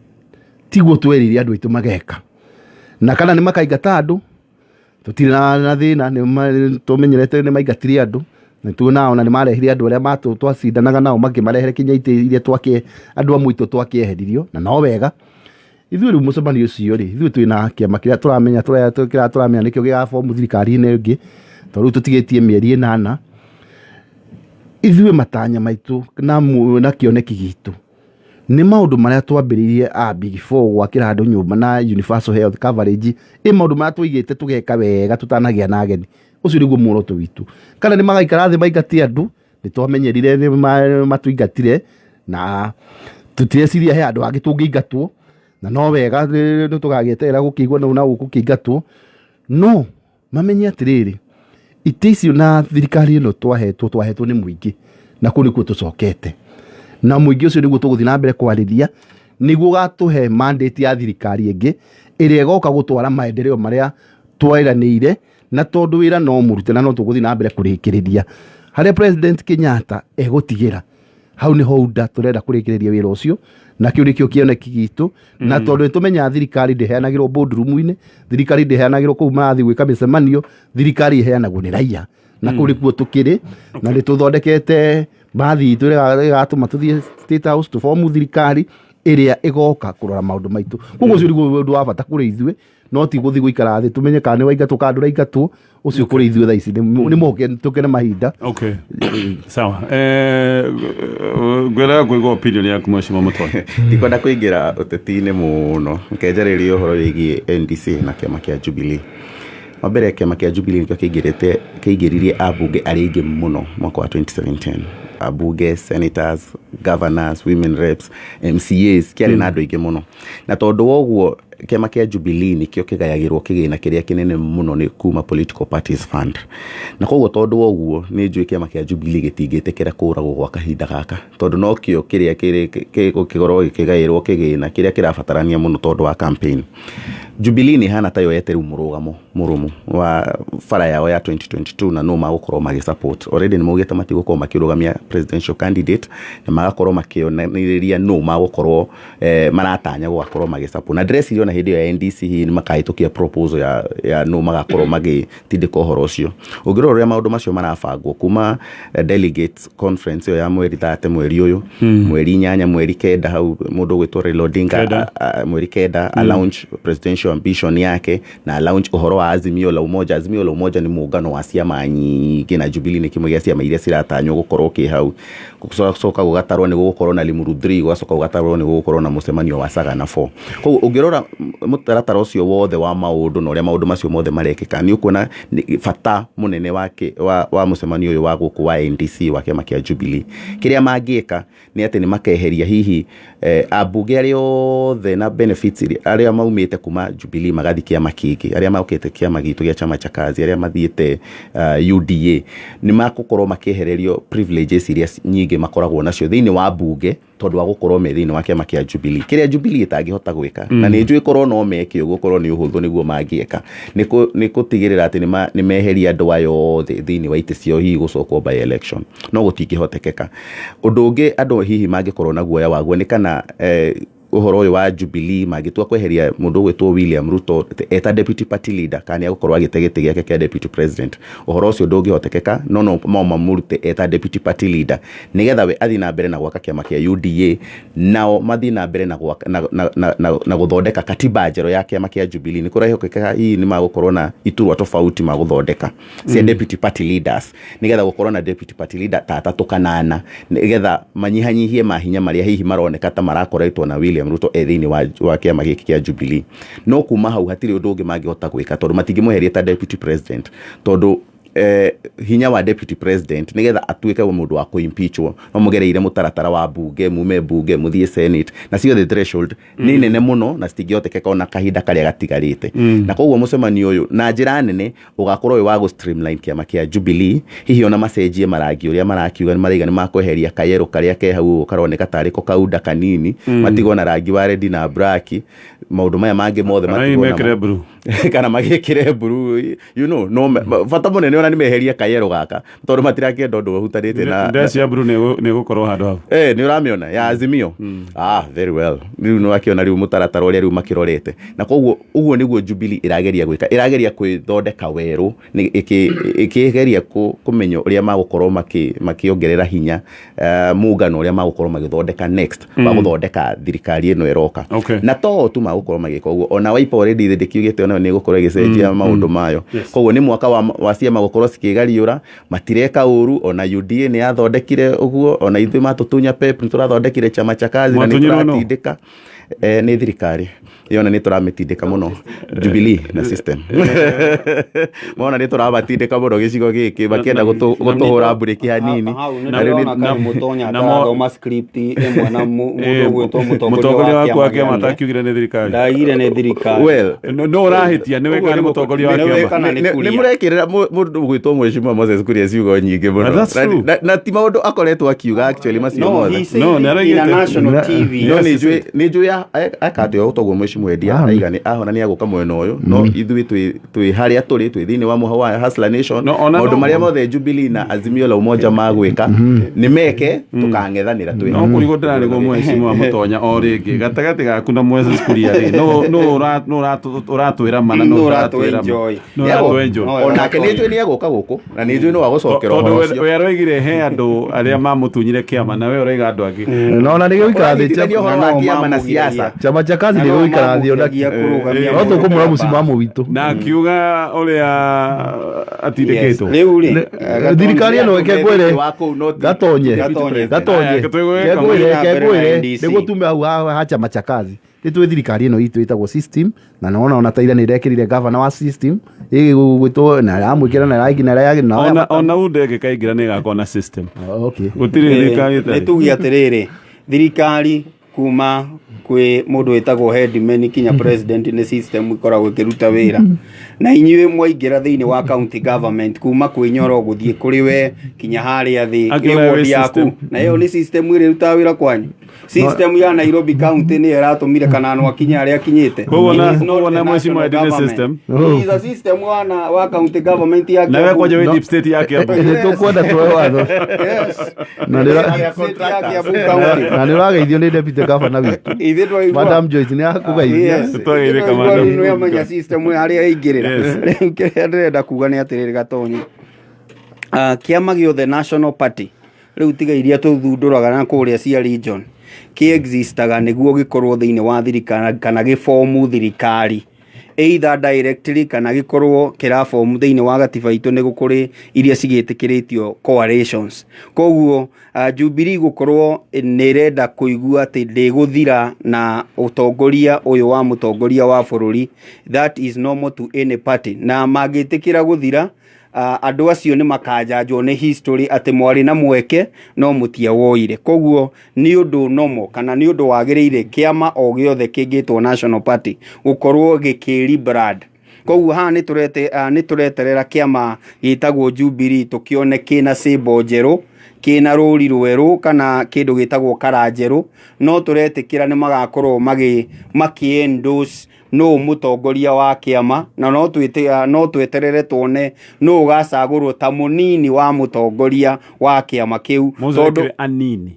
Speaker 1: tiguo twerĩire andũ aitũ mageka, na kana nĩ makaingata andũ tũtirĩ na thĩna, nĩ tũmenyerete nĩ maingatire andũ, nĩ tuonaga ona nĩ marehire andũ arĩa twacindanaga nao makĩmarehere kinya itĩ iria andũ amwe aitũ twakĩeheririo, na no wega. Ithuĩ rĩu mũcemanio ũcio rĩ, ithuĩ twĩna kĩama kĩrĩa tũramenya, kĩrĩa tũramenya nĩkĩo gĩgabomu thirikari-inĩ ĩngĩ, tondũ rĩu tũtigĩtie mĩeri 8. Ithuĩ matanya maitũ na kĩoneki gitũ nĩ maũndũ marĩa twambĩrĩirie a Big Four gwakĩra andũ nyũmba na universal health coverage, ĩ maũndũ marĩa twaigĩte tũgeka wega tũtanagĩa na ageni. Ũcio nĩguo muoroto witũ. Kana nĩ magaikara thĩ maingate andũ, nĩ twamenyerire nĩ matũingatire na tũtireciria he andũ angĩ tũngĩingatwo, na no wega nĩ tũgagĩeterera gũkĩigua nũ na gũkĩingatwo. No mamenye atĩrĩrĩ, itĩ icio na thirikari ĩno twahetwo nĩ mũingĩ, na kũu nĩkuo tũcokete, na mũingĩ ũcio nĩguo tũgũthiĩ na mbere kwarĩria, nĩguo ũgatũhe mandate ya thirikari ĩngĩ ĩrĩa ĩgoka gũtwara maendeleo marĩa tweranĩire, na tondũ wĩra no mũrute na no tũgũthiĩ na mbere kũrĩkĩrĩria harĩa President Kenyatta egũtigĩra. Hau nĩho UDA tũrenda kũrĩkĩrĩria wĩra ũcio, na kĩu nĩkĩo kĩoneki gitũ. Na tondũ nĩtũmenyaga thirikari ndĩheanagĩrwo boardroom-inĩ, thirikari ndĩheanagĩrwo kũu marathiĩ gwĩka mĩcemanio, thirikari ĩheanagwo nĩ raia, na kũu nĩkuo tũkĩrĩ, na nĩtũthondekete mbathi itũ ĩrĩa ĩgatũma tũthiĩ State House tũbomu thirikari ĩrĩa ĩgoka kũrora maũndũ maitũ. Koguo ũcio nĩguo ũndũ wa bata kũrĩ ithuĩ, no ti gũthiĩ gũikara thĩ tũmenye kana nĩ waingatwo kana ndũraingatwo. Ũcio kũrĩ ithuĩ thaa ici nĩ moke tũkene mahinda.
Speaker 2: Okay. Sawa. Ngwenda kũigua opinion yaku Mheshimiwa Mũtonyi.
Speaker 4: Ndikwenda kũingĩra ũteti-inĩ mũno, reke njarĩrie ũhoro wĩgiĩ NDC na kĩama kĩa Jubilee. Wa mbere, kĩama kĩa Jubilee nĩkĩo kĩingĩririe ambunge arĩa aingĩ mũno mwaka wa 2017. Ambunge, senators, governors, women reps, MCAs, kĩarĩ na andũ aingĩ mũno. Na tondũ wa ũguo kĩama kĩa Jubilee nĩkĩo kĩgayagĩrwo kĩgĩna kĩrĩa kĩnene mũno nĩ kuma Political Parties Fund. Na koguo tondũ wa ũguo nĩ njũĩ kĩama kĩa Jubilee gĩtingĩtĩkĩra kũragwo gwa kahinda gaka, tondũ nokĩo kĩrĩa gĩgũkorwo gĩkĩgaĩrwo kĩgĩna kĩrĩa kĩrabatarania mũno tondũ wa campaign. Jubilee nĩ ĩhana ta yoete rĩu mũrũgamo mũrũmu wa bara yao ya 2022 na no magũkorwo magĩ support. Already nĩ maugĩte matigũkorwo makĩrũgamia presidential candidate, na magakorwo makĩonanĩrĩria no magũkorwo maratanya gũgakorwo magĩ support. Na ndĩreciria ona hĩndĩ ĩyo ya NDC hihi nĩ makahĩtũkia proposal ya no magakorwo magĩtindĩka ũhoro ũcio. Ũngĩrora ũrĩa maũndũ macio marabangwo kuma delegates conference ĩyo ya mweri 30 mweri ũyũ, mweri 8, mweri 9 hau mũndũ ũgwĩtwo Raila Odinga, mweri 9 a launch presidential ambition yake na launch ũhoro wa Azimio la Umoja. Azimio la Umoja nĩ mũngano wa ciama nyingĩ na Jubilee nĩ kĩmwe gĩa ciama iria ciratanywo gũkorwo kĩ hau. Gũcoka gũgatarwo nĩ gũgũkorwo na Limuru 3, gũgacoka gũgatarwo nĩ gũgũkorwo na mũcemanio wa Sagana 4. Koguo ũngĩrora Mũtaratara ũcio wothe wa maũndũ na ũrĩa maũndũ macio mothe marekĩka, nĩ ũkuona bata mũnene wa mũcemanio ũyũ wa gũkũ wa NDC wa kĩama kĩa Jubilee. Kĩrĩa mangĩka nĩ atĩ nĩ makeheria hihi ambunge arĩa othe na benefits arĩa maumĩte kuma Jubilee magathiĩ kĩama kĩngĩ, arĩa mokĩte kĩama gitũ gĩa Chama cha Kazi, arĩa mathiĩte UDA, nĩ magũkorwo makĩehererio privileges iria nyingĩ makoragwo nacio thĩinĩ wa mbunge tondũ wa gũkorwo me thĩinĩ wa kĩama kĩa Jubilee. Kĩrĩa Jubilee ĩtangĩhota gwĩka, na nĩ njũĩ korwo no meke ũguo, korwo nĩ ũhũthũ nĩguo mangĩeka, nĩ gũtigĩrĩra atĩ nĩ meheria andũ aya othe thĩinĩ wa itĩ ciao, hihi gũcokwo by election, no gũtingĩhotekeka. Ũndũ ũngĩ andũ hihi mangĩkorwo na guoya waguo nĩ kana ũhoro ũyũ wa Jubilee mangĩtua kweheria mũndũ ũgwĩtwo William Ruto eta deputy party leader, kana nĩ egũkorwo agĩte gĩtĩ gĩake kĩa deputy president. Ũhoro ũcio ndũngĩhotekeka, no mamũrute eta deputy party leader nĩgetha we athiĩ na mbere na gwaka kĩama kĩa UDA, nao mathiĩ na mbere na gwaka, na gũthondeka katiba njerũ ya kĩama kĩa Jubilee. Nĩ kũrehokeka hihi nĩ magũkorwo na iturwa tofauti magũthondeka cia deputy party leaders, nĩgetha gũkorwo na deputy party leader ta atatũ kana ana, nĩgetha manyihanyihie mahinya marĩa hihi maroneka ta marakoretwo na William Ruto e thĩinĩ wa kĩama gĩkĩ kĩa Jubilee. No kuma hau hatirĩ ũndũ ũngĩ mangĩhota gwĩka, tondũ matingĩmweheria ta deputy president, tondũ hinya wa deputy president nĩgetha atuĩke mũndũ wa kũimpeachwo no mũgereire mũtaratara wa bunge, mume bunge mũthiĩ senate, na ciothe threshold nĩ nene mũno na citingĩhotekeka ona kahinda karĩa gatigarĩte. Na koguo mũcemanio ũyũ na njĩra nene ũgakorwo wĩ wa gũ streamline kĩama kĩa Jubilee, hihi ona macenjie marangi ũrĩa marakiuga nĩ maraiga nĩ makweheria kayellow karĩa ke hau ũguo karoneka tarĩ ko kaunda kanini, matigwo na rangi wa red na black, maũndũ maya mangĩ mothe
Speaker 2: Kana hihi
Speaker 4: matigwo namo.
Speaker 2: mekĩre blue.
Speaker 4: Kana magĩkĩre blue, bata mũnene ona nĩ meherie kayellow gaka, tondũ matirakĩenda ũndũ ũhutanĩte na
Speaker 2: Ndeci ya blue nĩ ĩgũkorwo handũ hau.
Speaker 4: Nĩ ũramĩona ya Azimio. Very well. Rĩu nĩ wakĩona rĩu mũtaratara ũrĩa rĩu makĩrorete, na koguo ũguo nĩguo Jubilee ĩrageria gwĩka, ĩrageria kwĩthondeka werũ, ĩkĩgeria kũmenya ũrĩa magũkorwo makĩongerera hinya mũngano ũrĩa magũkorwo magĩthondeka next wa gũthondeka thirikari ĩno ĩroka. Na to tu magũkorwo magĩka ũguo, ona Wiper already ndĩkiugĩte onayo nĩ ĩgũkorwo ĩgĩcenjia maũndũ mayo. Koguo nĩ mwaka wa ciama gũkorwo cikĩgariũra, matireka ũru. Ona UDA nĩ yathondekire ũguo, ona ithuĩ matũtunya PEP nĩ tũrathondekire Chama cha Kazi na nĩ
Speaker 2: Mwatunyirwo nũ?
Speaker 4: tũratindĩka. Nĩ thirikari yona nĩ tũramĩtindĩka mũno Jubilee na system, mona nĩ tũramatindĩka mũno gĩcigo gĩkĩ, makĩenda gũtũhũra mburĩki hanini.
Speaker 3: Hau nĩ
Speaker 4: Na rĩu
Speaker 3: ndĩrona kaĩ Mũtonya atarathoma script ĩmwe na mũndũ ũgwĩtwo mũtongoria
Speaker 2: Mũtongoria
Speaker 3: wa
Speaker 2: waku wa
Speaker 3: kĩama
Speaker 2: kĩama
Speaker 3: gĩake.
Speaker 2: atakiugire nĩ thirikari.
Speaker 3: Ndaigire nĩ thirikari.
Speaker 4: Well,
Speaker 2: No ũrahĩtia nĩwe kana nĩ mũtongoria wa
Speaker 3: Nĩwe
Speaker 2: kĩama?
Speaker 3: kana nĩ
Speaker 4: nĩ
Speaker 3: Kuria.
Speaker 4: mũrekĩrĩra mũndũ ũgwĩtwo mheshimiwa Moses Kuria ciugo nyingĩ mũno.
Speaker 2: And that's true.
Speaker 4: Na ti maũndũ akoretwo akiuga actually macio
Speaker 3: No,
Speaker 4: mothe.
Speaker 3: he said
Speaker 2: No,
Speaker 3: it in a
Speaker 2: nĩaraigĩte.
Speaker 3: national TV.
Speaker 4: No nĩ njũĩ akatĩ ũtagwo mheshimiwa Endia aiga nĩ ahona nĩ agũka mwena ũyũ, no ithuĩ twĩ harĩa tũrĩ, twĩ thĩinĩ wa mũhwa wa Hustler Nation.
Speaker 2: No, ona
Speaker 4: Maũndũ
Speaker 2: no-
Speaker 4: marĩa mothe Jubilee na Azimio la Umoja magwĩka nĩ meke, tũkang'ethanĩra twĩ
Speaker 2: No kũrigwo ndĩrarigwo mheshimiwa Mũtonya o rĩngĩ gatagatĩ gaku na Moses Kuria rĩ, no ũratwĩra mana no
Speaker 3: Nũ
Speaker 2: ũratwĩra ma?
Speaker 3: ũratũ-enjoy.
Speaker 2: Nũ ũratũ-enjoy?
Speaker 3: No,
Speaker 4: Onake nĩ njũĩ nĩ egũka gũkũ na nĩ njũĩ no agũcokera
Speaker 2: Tondũ
Speaker 4: ũhoro ũcio.
Speaker 2: we aroigire he andũ arĩa mamũtunyire kĩama na we ũroiga andũ angĩ.
Speaker 1: No ona nĩ gĩgũikara thĩ.
Speaker 4: Ũranyitithania ũhoro
Speaker 3: Na
Speaker 4: wa
Speaker 3: no
Speaker 4: kĩama na
Speaker 3: mamũgiragia.
Speaker 4: siasa.
Speaker 1: Chama cha Kazi
Speaker 3: Na
Speaker 1: nĩ
Speaker 3: no
Speaker 1: gĩgũikara thĩ ona
Speaker 3: mamũgiragia kũrũgamia
Speaker 1: no tũkũmũra
Speaker 3: mũndũ
Speaker 1: mũsimamo witũ.
Speaker 2: Na akiuga ũrĩa atindĩkĩtwo.
Speaker 3: Rĩu rĩ,
Speaker 1: Thirikari ĩno ĩke ngwĩre
Speaker 4: Wa kũu no ti-
Speaker 1: gatonye.
Speaker 3: Gatonye.
Speaker 1: Gatonye.
Speaker 2: Aya, tũgwĩka
Speaker 1: Kengwĩre.
Speaker 3: na mbere na
Speaker 1: Kengwĩre
Speaker 3: NDC.
Speaker 1: nĩguo tume hau ha Chama cha Kazi, nĩ twĩ thirikari ĩno itũ ĩtagwo system, na nona ona taira nĩ ĩrekĩrire gavana wa system ĩgũgwĩtwo na yamwĩkĩra na rangi na rangi na
Speaker 2: Ona UDA ĩngĩkaingĩra nĩ ĩgakorwo na system.
Speaker 1: Okay.
Speaker 2: Gũtirĩ thirikari
Speaker 3: Nĩ
Speaker 2: ĩtarĩ.
Speaker 3: tuge atĩrĩrĩ, thirikari kuma kwĩ mũndũ wĩtagwo headman kinya president nĩ system ĩkoragwo ĩkĩruta wĩra, na inyuĩ mwaingĩra thĩinĩ wa county government kuma kwĩ Nyoro gũthiĩ kũrĩ we kinya harĩa thĩ
Speaker 2: Angĩ
Speaker 3: ĩ
Speaker 2: nayo
Speaker 3: ward
Speaker 2: wĩ
Speaker 3: yaku
Speaker 2: system.
Speaker 3: na ĩyo nĩ system ĩrĩrutaga wĩra kwanyu. System ya Nairobi county nĩyo ĩratũmire Kananu akinye harĩa akinyĩte.
Speaker 2: Koguo
Speaker 3: It is not
Speaker 2: koguo
Speaker 3: the
Speaker 2: na mheshimiwa
Speaker 3: national
Speaker 2: Eddie nĩ
Speaker 3: government.
Speaker 2: system.
Speaker 3: It is a system wa county government ya
Speaker 2: Na we
Speaker 3: Kiambu.
Speaker 2: kwanja wĩ deep state ya Kiambu.
Speaker 1: Nĩ tũkwenda tuoe watho.
Speaker 3: Yes.
Speaker 1: Na nĩ
Speaker 3: Deep state ya Kiambu county.
Speaker 1: Na nĩ ũrageithio nĩ deputy governor witũ.
Speaker 3: Ithuĩ twaigua.
Speaker 1: Madam Joyce nĩ akũgeithia.
Speaker 3: Yes.
Speaker 2: Tũtwageithĩka,
Speaker 3: Ithuĩ
Speaker 2: madam.
Speaker 3: nĩ amenya system harĩa ĩingĩrĩra.
Speaker 2: Yes.
Speaker 3: Rĩu kĩrĩa ndĩrenda kuga nĩ atĩrĩrĩ, Gatonyi, kĩama gĩothe national party rĩu tiga iria tũthundũraga na kũrĩa cia region kĩexistaga nĩguo gĩkorwo thĩinĩ wa thirikari kana gĩbomu thirikari. Either directly kana gĩkorwo kĩrabomu thĩinĩ wa gatiba itũ, nĩ gũkũrĩ iria cigĩtĩkĩrĩtio coalitions. Koguo Jubilee gũkorwo nĩ ĩrenda kũigua atĩ ndĩgũthira na ũtongoria ũyũ wa mũtongoria wa bũrũri, that is normal to any party. Na mangĩtĩkĩra gũthira, andũ acio nĩ makanjanjwo nĩ history atĩ mwarĩ na mweke no mũtiawoire. Koguo nĩ ũndũ normal kana nĩ ũndũ wagĩrĩire kĩama o gĩothe kĩngĩtwo national party gũkorwo gĩkĩ rebrand. Koguo haha nĩ tũreterera kĩama gĩtagwo Jubilee tũkĩone kĩna symbol njerũ, kĩna rũri rwerũ kana kĩndũ gĩtagwo kara njerũ. No tũretĩkĩra nĩ magakorwo makĩ endorse nũ mũtongoria wa kĩama, na no tweterere tuone nũ ũgacagũrwo ta mũnini wa mũtongoria wa kĩama kĩu.
Speaker 2: Tondũ anini.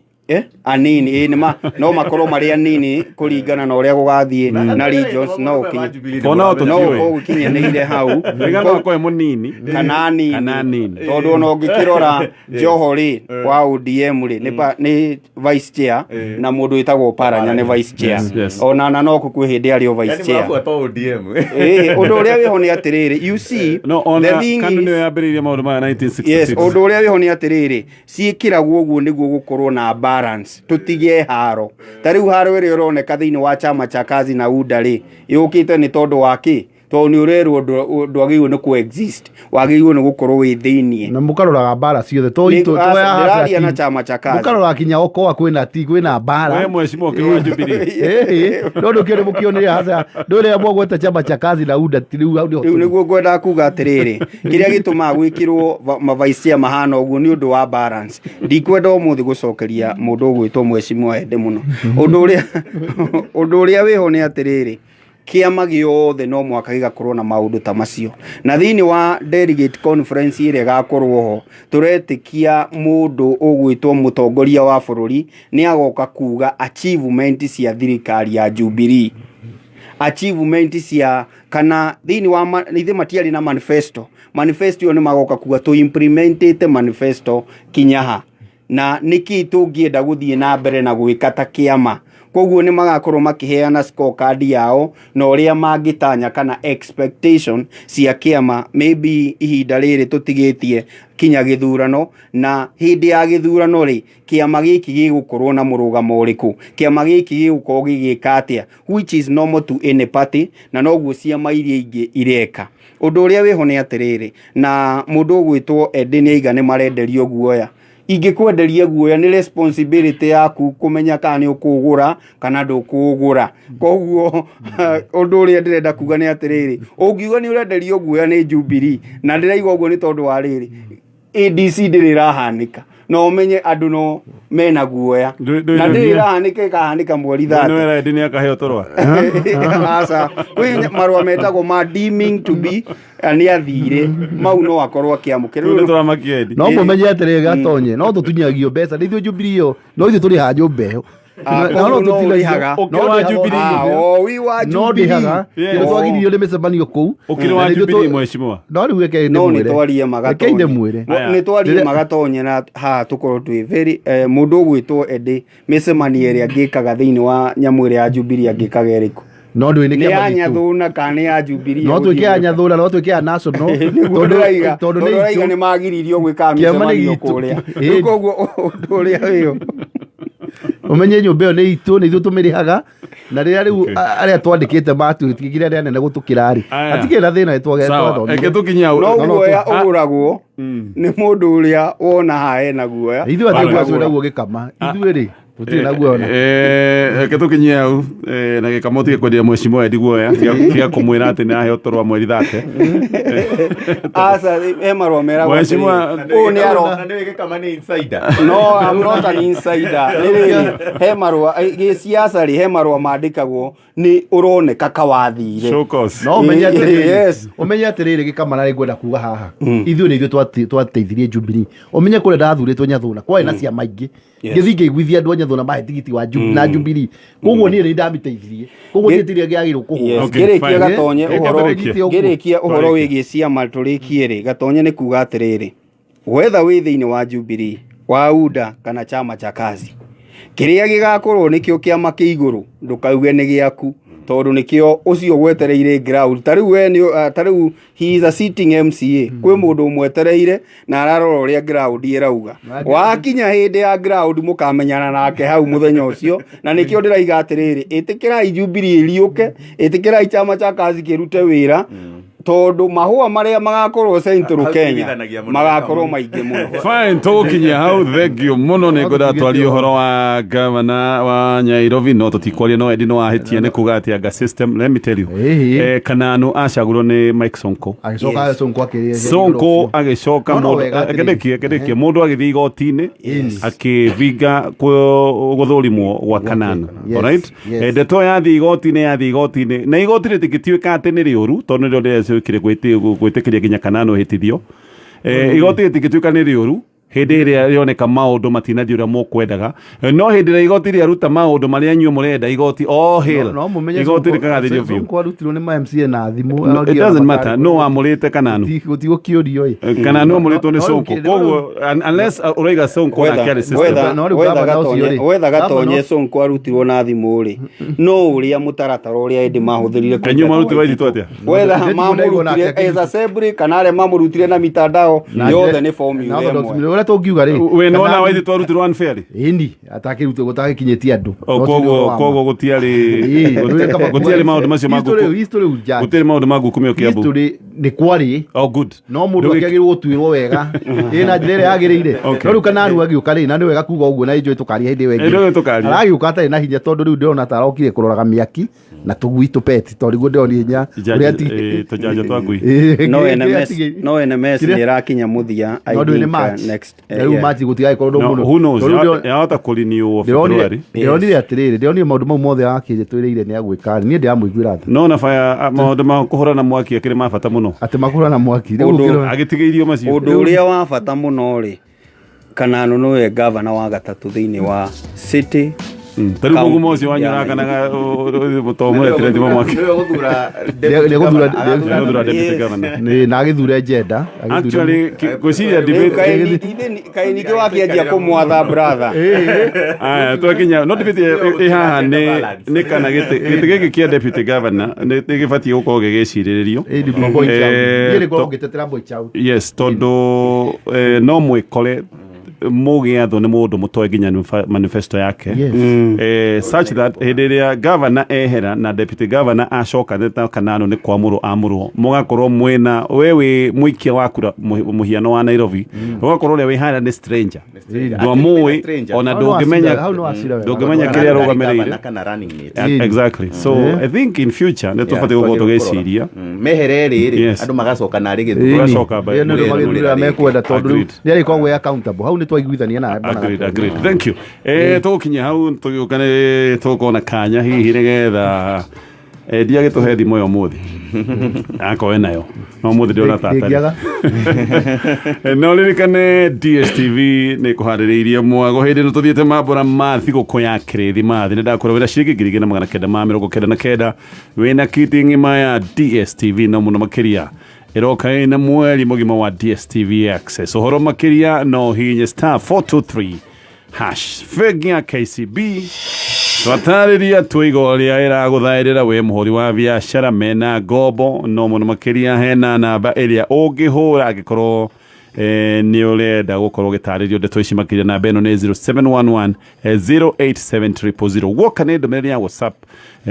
Speaker 3: Anini, ĩ nĩma no makorwo marĩ anini kũringana na ũrĩa gũgathiĩ na regions, no ũkinye
Speaker 2: Ona
Speaker 3: no
Speaker 2: tũtiũĩ.
Speaker 3: ũkorwo ũkinyanĩire hau.
Speaker 2: Rĩga no akorwo e mũnini
Speaker 3: kana anini.
Speaker 2: Kana anini.
Speaker 3: Tondũ ona ũngĩkĩrora Joho rĩ wa ODM rĩ nĩ vice chair, na mũndũ wĩtagwo Paranya nĩ vice chair. Ona na no kwĩ hĩndĩ arĩ o vice chair.
Speaker 4: ODM.
Speaker 3: Ĩ, ũndũ ũrĩa wĩho nĩ atĩrĩrĩ, you see,
Speaker 2: No ona
Speaker 3: the thing
Speaker 2: KANU
Speaker 3: is-
Speaker 2: nĩyo yambĩrĩirie maũndũ maya 1966.
Speaker 3: Yes, ũndũ ũrĩa wĩho nĩ atĩrĩrĩ, ciĩkĩragwo ũguo nĩguo gũkorwo na balance, tũtige haro. Ta rĩu haro ĩrĩa ĩroneka thĩinĩ wa chama cha kazi na UDA rĩ, yũkĩte nĩ tondũ wa kĩ? Tondũ nĩ ũrerwo ndwagĩrĩirwo nĩ coexist, wagĩrĩirwo nĩ gũkorwo wĩ thĩiniĩ.
Speaker 1: Na mũkaroraga mbara ciothe to
Speaker 3: Nĩ-
Speaker 1: itũ
Speaker 3: aca, ndĩraria na chama cha kazi.
Speaker 1: Mũkaroraga kinya okoa kwĩna ti kwĩna mbara.
Speaker 2: We mheshimiwa ũkĩrĩ wa Jubilee.
Speaker 1: Ĩĩ, no ndũkĩone mũkĩonire haca ndũrĩa mwagweta chama cha kazi na UDA ti rĩu hau nĩho
Speaker 3: Rĩu
Speaker 1: tũrĩ.
Speaker 3: Nĩguo ngwendaga kuga atĩrĩrĩ, kĩrĩa gĩtũmaga gwĩkĩrwo ma vice chair mahana ũguo nĩ ũndũ wa balance. Ndikwenda ũmũthĩ gũcokeria mũndũ ũgwĩtwo mheshimiwa ende mũno. Ũndũ ũrĩa wĩho nĩ atĩrĩrĩ, kĩama gĩothe no mũhaka gĩgakorwo na maũndũ ta macio, na thĩinĩ wa delegate conference ĩrĩa ĩgakorwo ho, tũretĩkia mũndũ ũgwĩtwo mũtongoria wa bũrũri nĩ agoka kuga achievement cia thirikari ya Jubilee, achievement cia kana thĩinĩ wa ithe matiarĩ na manifesto. Manifesto ĩyo nĩ magoka kuga tũ implementĩte manifesto kinya ha na nĩkĩ tũngĩenda gũthiĩ na mbere na gwĩka ta kĩama. Koguo nĩ magakorwo makĩheana scorecard yao na ũrĩa mangĩtanya kana expectation cia kĩama, maybe ihinda rĩrĩ tũtigĩtie kinya gĩthurano, na hĩndĩ ya gĩthurano rĩ, kĩama gĩkĩ gĩgũkorwo na mũrũgamo ũrĩkũ, kĩama gĩkĩ gĩgũkorwo gĩgĩka atĩa, which is normal to any party, na noguo ciama iria ingĩ ireka. Ũndũ ũrĩa wĩho nĩ atĩrĩrĩ, na mũndũ ũgwĩtwo Eddie nĩ aiga nĩ marenderio guoya. Ingĩkwenderia guoya, nĩ responsibility yaku kũmenya kana nĩ ũkũũgũra kana ndũkũũgũra. Koguo ũndũ ũrĩa ndĩrenda kuga nĩ atĩrĩrĩ, ũngiuga nĩ ũrenderio guoya nĩ Jubilee, na ndĩraiga ũguo nĩ tondũ wa rĩrĩ, ADC ndĩrĩ ĩrahanĩka, na ũmenye andũ no mena guoya na ndĩrĩ ĩrahanĩka, ĩkahanĩka mweri 30.
Speaker 2: Nĩ wera nĩ akaheo tũrwa.
Speaker 3: Aca, kwĩ marũa metagwo ma deeming to be nĩ athire mau, no akorwo akĩamũkĩra.
Speaker 2: Rĩu nĩ tũramakia Eddie.
Speaker 1: No mũmenye atĩrĩrĩ, gatonye no tũtunyagio mbeca nĩ ithuĩ Jubilee ĩyo, no ithuĩ tũrĩhaga nyũmba ĩyo.
Speaker 3: Ah,
Speaker 1: Na no
Speaker 3: koguo no
Speaker 1: tũtinagio-
Speaker 3: ũrĩhaga.
Speaker 1: no
Speaker 2: Ũkĩrĩ wa
Speaker 1: ndĩhaga-
Speaker 2: Jubilee.
Speaker 3: Ah, o wi wa
Speaker 1: no
Speaker 3: Jubilee.
Speaker 1: ndĩhaga
Speaker 2: Yeah.
Speaker 1: nĩ twagiririo nĩ mĩcemanio kũu.
Speaker 2: Ũkĩrĩ wa
Speaker 1: Na nĩ ithuĩ
Speaker 2: Jubilee, mheshimiwa.
Speaker 1: No rĩu rekei
Speaker 3: No nĩ
Speaker 1: ndĩmwĩre.
Speaker 3: twarie
Speaker 1: Rekei
Speaker 3: magatonye.
Speaker 1: ndĩmwĩre.
Speaker 2: Aya.
Speaker 3: Nĩ twarie magatonye na haha tũkorwo twĩ very mũndũ ũgwĩtwo Eddie, mĩcemanio ĩrĩa angĩkaga thĩinĩ wa nyamũ ĩrĩa ya Jubilee angĩkaga ĩrĩkũ?
Speaker 1: No ndũĩ nĩ
Speaker 3: Nĩ ya
Speaker 1: kĩama gitũ.
Speaker 3: Nyathuna kana nĩ ya Jubilee?
Speaker 1: No tuĩke ya Nyathũra, no tuĩke ya national.
Speaker 3: Nĩguo
Speaker 1: Tondũ
Speaker 3: ndĩraiga,
Speaker 1: tondũ
Speaker 3: tondũ
Speaker 1: nĩ
Speaker 3: ndĩraiga
Speaker 1: itũ.
Speaker 3: nĩ magiririo gwĩkaga
Speaker 1: Kĩama nĩ
Speaker 3: mĩcemanio
Speaker 1: gitũ.
Speaker 3: kũrĩa.
Speaker 1: Ĩĩ.
Speaker 3: Rĩu koguo ũndũ ũrĩa wĩyo
Speaker 1: Ũmenye nyũmba ĩyo nĩ itũ, nĩ ithuĩ tũmĩrĩhaga, na rĩrĩa rĩu arĩa twandĩkĩte matuĩkire arĩa anene gũtũkĩra rĩ,
Speaker 2: Aya.
Speaker 1: hatikĩrĩ na thĩna, nĩ
Speaker 2: Sawa,
Speaker 1: twathomire.
Speaker 2: reke tũkinye hau.
Speaker 3: No
Speaker 1: No, no,
Speaker 3: guoya ũgũragwo nĩ mũndũ ũrĩa wona haha ena guoya.
Speaker 1: Ithuĩ hatirĩ
Speaker 2: Alright.
Speaker 1: guoya naguo gĩkama, ithuĩ rĩ, tũtirĩ na guoya ona.
Speaker 2: Reke tũkinyie hau na gĩkama ũtige kwenderia mheshimiwa Eddie guoya, tiga kũmwĩra atĩ nĩ aheo tũrwa mweri 30.
Speaker 3: Aca, he marũa meragwo
Speaker 2: Mheshimiwa-
Speaker 3: atĩrĩrĩ, ũyũ nĩ aro
Speaker 4: Na nĩ gĩkama nĩ insider.
Speaker 3: No, I'm not an insider. Nĩ rĩrĩ, he marũa gĩciaca rĩ, he marũa mandĩkagwo nĩ ũroneka kawathire.
Speaker 2: Show cause.
Speaker 1: No ũmenye atĩrĩrĩ, ũmenye atĩrĩrĩ, gĩkama, na ngwenda kuga haha ithuĩ nĩ ithuĩ twateithirie Jubilee. Ũmenye kũrĩa ndathurĩtwo Nyathũna kwarĩ na ciama ingĩ, ngĩthiĩ ngĩiguithia andũ a Nyathũna mahe tigiti wa na Jubilee. Koguo niĩ nĩ ndamĩteithirie, koguo niĩ tirĩa gĩagĩrĩirwo kũhũra.
Speaker 3: Yes,
Speaker 2: Okay,
Speaker 3: ngĩrĩkia
Speaker 2: fine.
Speaker 3: gatonye
Speaker 2: Reke
Speaker 3: ũhoro
Speaker 2: tũrĩkie.
Speaker 3: ngĩrĩkia ũhoro
Speaker 2: Tũrĩkie.
Speaker 3: wĩgiĩ ciama tũrĩkie rĩ, gatonye nĩ kuga atĩrĩrĩ, wetha wĩ thĩinĩ wa Jubilee, wa UDA kana chama cha kazi, kĩrĩa gĩgakorwo nĩkĩo kĩama kĩ igũrũ, ndũkauge nĩ gĩaku. Tondũ nĩkĩo ũcio gwetereire ground ta rĩu we nĩ ta rĩu he is a sitting MCA, kwĩ mũndũ ũmwetereire na ararora ũrĩa ground ĩrauga. Wakinya hĩndĩ ya ground mũkamenyana nake hau mũthenya ũcio. Na nĩkĩo ndĩraiga atĩrĩrĩ, ĩtĩkĩrai Jubilee ĩriũke, ĩtĩkĩrai chama cha kazi kĩrute wĩra, tondũ mahũa marĩa magakorwo Central
Speaker 4: Hau
Speaker 3: Kenya
Speaker 4: tũiguithanagia mũno.
Speaker 3: Magakorwo maingĩ mũno.
Speaker 2: Fine, tũgũkinyia hau. Thank you mũno. Nĩ ngwenda twarie ũhoro wa gavana wa Nairobi, no tũtikwaria. No Eddie no ahĩtia nĩ kuga atĩ anga system, let me tell you.
Speaker 1: Ĩhĩ.
Speaker 2: Kananu acagũrwo nĩ Mike Sonko.
Speaker 1: Agĩcoka Sonko akĩrĩa.
Speaker 2: Sonko agĩcoka
Speaker 1: No, no,
Speaker 2: mũndũ
Speaker 1: wega atĩrĩrĩ.
Speaker 2: akĩndĩkie mũndũ agĩthiĩ igoti-inĩ akĩvinga gũthũrimwo gwa Kananu.
Speaker 1: Yes,
Speaker 2: Alright?
Speaker 1: yes.
Speaker 2: Ndeto yathiĩ igoti-inĩ, yathiĩ igoti-inĩ, na igoti rĩtingĩtuĩka atĩ nĩ rĩũru, tondũ nĩrĩo rĩrecokire gwĩtĩkĩria nginya Kananu hĩtithio. Igoti rĩtingĩtuĩka nĩ rĩũru hĩndĩ ĩrĩa rĩoneka maũndũ matinathiĩ ũrĩa mũkwendaga. No hĩndĩ ĩrĩa igoti rĩaruta maũndũ marĩa inyuĩ mũrenda, igoti all hail.
Speaker 1: No mũmenye
Speaker 2: Igoti rĩkagathĩrio biũ.
Speaker 1: Sonko arutirwo nĩ ma MCA na thimũ.
Speaker 2: No, it doesn't matter no wamũrĩte Kananu.
Speaker 1: Gũtigũkĩũrio ĩ.
Speaker 2: Kananu amũrĩtwo nĩ
Speaker 1: No,
Speaker 2: Sonko.
Speaker 1: no,
Speaker 2: Koguo unless ũraiga Sonko nake arĩ system.
Speaker 1: No, rĩu
Speaker 3: wetha
Speaker 1: gavana ũcio rĩ,
Speaker 3: wetha
Speaker 1: gavana
Speaker 3: gatonye. Sonko arutirwo na thimũ rĩ, no ũrĩa mũtaratara ũrĩa ĩndĩ mahũthĩrire.
Speaker 2: Kanyu marutirwo Waititũ atĩa?
Speaker 3: Wetha
Speaker 1: Ndĩrona
Speaker 3: mamũrutire
Speaker 1: nake
Speaker 3: as assembly kana arĩa mamũrutire na mitandao yothe nĩ formula
Speaker 1: Na
Speaker 3: ĩmwe.
Speaker 1: ũrĩa tũngiuga rĩ,
Speaker 2: We nĩwona Waititũ arutirwo unfairly?
Speaker 1: Ĩni atakĩrutwo gũtagĩkinyĩtie andũ.
Speaker 2: O, koguo gũtiarĩ maũndũ macio ma nguku.
Speaker 1: History judge.
Speaker 2: Gũtiarĩ maũndũ ma ngukumio Kiambu.
Speaker 1: History nĩ kwarĩ.
Speaker 2: Oh, good.
Speaker 1: No mũndũ
Speaker 2: Ndũgĩ-
Speaker 1: akĩagĩrĩirwo gũtuĩrwo wega ĩ na njĩra ĩrĩa yagĩrĩire.
Speaker 2: Okay.
Speaker 1: No rĩu Kananu agĩũka rĩ, na nĩ wega kuga ũguo na injũĩ tũkaria hĩndĩ ĩyo
Speaker 2: Ĩ, nĩũĩ tũkaria.
Speaker 1: Aragĩũka atarĩ na hinya, tondũ rĩu ndĩrona ta arokire kũroraga mĩaki na tũgui tũpeti, tondũ nĩguo ndĩronire hinya ũrĩa
Speaker 2: Tũjanjo twa ngui.
Speaker 1: Ĩ,
Speaker 3: No
Speaker 1: kĩrĩa
Speaker 3: NMS
Speaker 1: atigĩire.
Speaker 3: no NMS
Speaker 1: Kĩrĩa-
Speaker 3: nĩ ĩrakinya mũthia, I
Speaker 1: No ndũĩ nĩ
Speaker 3: think,
Speaker 1: March.
Speaker 3: next
Speaker 1: Na rĩu
Speaker 3: yeah.
Speaker 1: March gũtigagĩkorwo
Speaker 2: No,
Speaker 1: mũno.
Speaker 2: who knows?
Speaker 1: Tondũ rĩu
Speaker 2: Yahota kũrenew February.
Speaker 1: Ndĩronire atĩrĩrĩ, ndĩronire maũndũ mau mothe akĩnjĩtwĩrĩire nĩ agwĩka, niĩ ndĩramũiguĩra tha.
Speaker 2: No na fire, maũndũ ma kũhũrana na mwaki akĩrĩ ma bata mũno.
Speaker 1: Atĩ makũhũrana na mwaki rĩu ũkĩrora-
Speaker 2: Agĩtigĩirio macio.
Speaker 3: Ũndũ ũrĩa wa bata mũno rĩ, Kananu nĩwe gavana wa gatatũ thĩinĩ wa city.
Speaker 2: Ta rĩu
Speaker 3: County
Speaker 2: mũgumo ũcio wanyu
Speaker 3: ya
Speaker 2: ũrakanaga tomuretire thima mwaki.
Speaker 4: Nĩwe gũthura
Speaker 2: Nĩwe gũthura deputy governor.
Speaker 1: Nĩ, na agĩthure njenda.
Speaker 2: Actually, ngwĩciria debate
Speaker 3: Kaĩ ningĩ wakĩanjia kũmwatha brother.
Speaker 2: Aya, twakinya no debate ĩ haha nĩ kana gĩtĩ gĩkĩ kĩa deputy governor nĩ gĩbatiĩ gũkorwo gĩgĩcirĩrĩrio.
Speaker 1: Niĩ nĩngoragwo ngĩtetera boy child.
Speaker 2: Yes, tondũ no mwĩkore mũgĩathwo nĩ mũndũ mũtoe nginya manifesto yake.
Speaker 1: Yes.
Speaker 2: Such that hĩndĩ ĩrĩa governor ehera na deputy governor acoka nĩ ta Kananu nĩ kwamũrwo amũrwo, mũgakorwo mwĩna we wĩ mũikia wa kura mũhiano wa Nairobi, ũgakorwo ũrĩa wĩ harĩa nĩ stranger, ndwamũĩ ona.
Speaker 1: Hau no
Speaker 2: Ndũngĩmenya
Speaker 1: acira- hau no acira wega.
Speaker 2: ndũngĩmenya kĩrĩa arũgamĩrĩire.
Speaker 4: Kana running mate.
Speaker 2: Exactly, so I think in future nĩ tũbatiĩ gũkorwo tũgĩciria.
Speaker 4: Mehere rĩrĩ
Speaker 2: Yes.
Speaker 4: andũ magacoka narĩ gĩthurano.
Speaker 2: Tũgacoka
Speaker 1: Ĩĩ, nĩ ũndũ magĩthurĩra mekwenda, tondũ rĩu
Speaker 2: Agreed.
Speaker 1: nĩ arĩkoragwo e accountable. Hau nĩ twaiguithania nawe, bwana.
Speaker 2: Agreed, agreed. Thank you. Tũgũkinya hau tũgĩũka nĩ tũgũkorwo na kanya hihi nĩgetha endia agĩtũhe thimũ ĩyo ũmũthĩ akorwo enayo, no ũmũthĩ ndĩrona ta atarĩ.
Speaker 1: Ndĩngĩaga.
Speaker 2: No ririkane DSTV nĩ kũharĩrĩirie mwago hĩndĩ ĩno tũthiĩte mambũra ma thigũkũ ya kĩrĩthimathi. Nĩ ndakwĩra wĩra ciringi 1999 wĩna kiti ng'ima ya DSTV, no mũno makĩria ĩroka ĩna mweri mũgima wa DSTV Access. Ũhoro makĩria no hihinye *423# Bengi ya KCB twatarĩria twiga ũrĩa ĩragũthaĩrĩra wĩ mũhũri wa biacara mena ngombo, no mũno makĩria hena namba ĩrĩa ũngĩhũra angĩkorwo nĩ ũrenda gũkorwo ũgĩtarĩrio ndeto ici makĩria. Namba ĩno nĩ 0711 087 000. Guoka nĩ ndũmĩrĩri ya WhatsApp,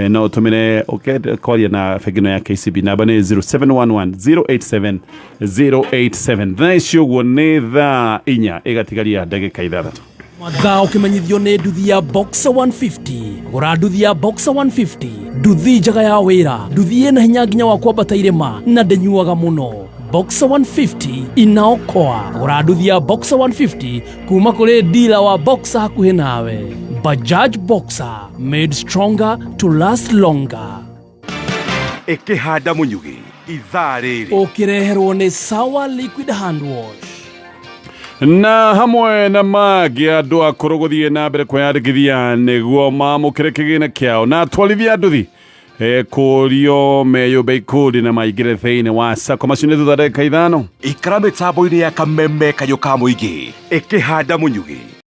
Speaker 2: no ũtũmĩre ũkenda kwaria na bengi ĩno ya KCB. Namba nĩ 0711 087 087. Thaa ici ũguo nĩ thaa 4 ĩgatigaria ndagĩka 6.
Speaker 5: Mathaa ũkĩmenyithio nĩ nduthi ya Boxer 150. Gũra nduthi ya Boxer 150, nduthi njega ya wĩra, nduthi ĩna hinya nginya wa kwambata irĩma na ndĩnyuaga mũno. Boxer 150 inaokoa. Gũra nduthi ya Boxer 150 kuma kũrĩ dealer wa Boxer hakuhĩ nawe. Bajaj Boxer, made stronger to last longer.
Speaker 6: Ĩkĩhanda mũnyugĩ ithaa rĩrĩ.
Speaker 5: Ũkĩreherwo nĩ Sawa Liquid Hand Wash.
Speaker 2: Na hamwe na mangĩ, andũ akũrũ gũthiĩ na mbere kwĩyandĩkithia nĩguo mamũkĩre kĩgĩna kĩao, na atwarithia nduthi kũrio meyũmbe ikundi na maingĩre thĩinĩ wa sako. Macio nĩ thutha ndagĩka 5.
Speaker 6: Ikara mĩtambo-inĩ ya kameme kayũ ka mũingĩ. Ĩkĩhanda mũnyugĩ.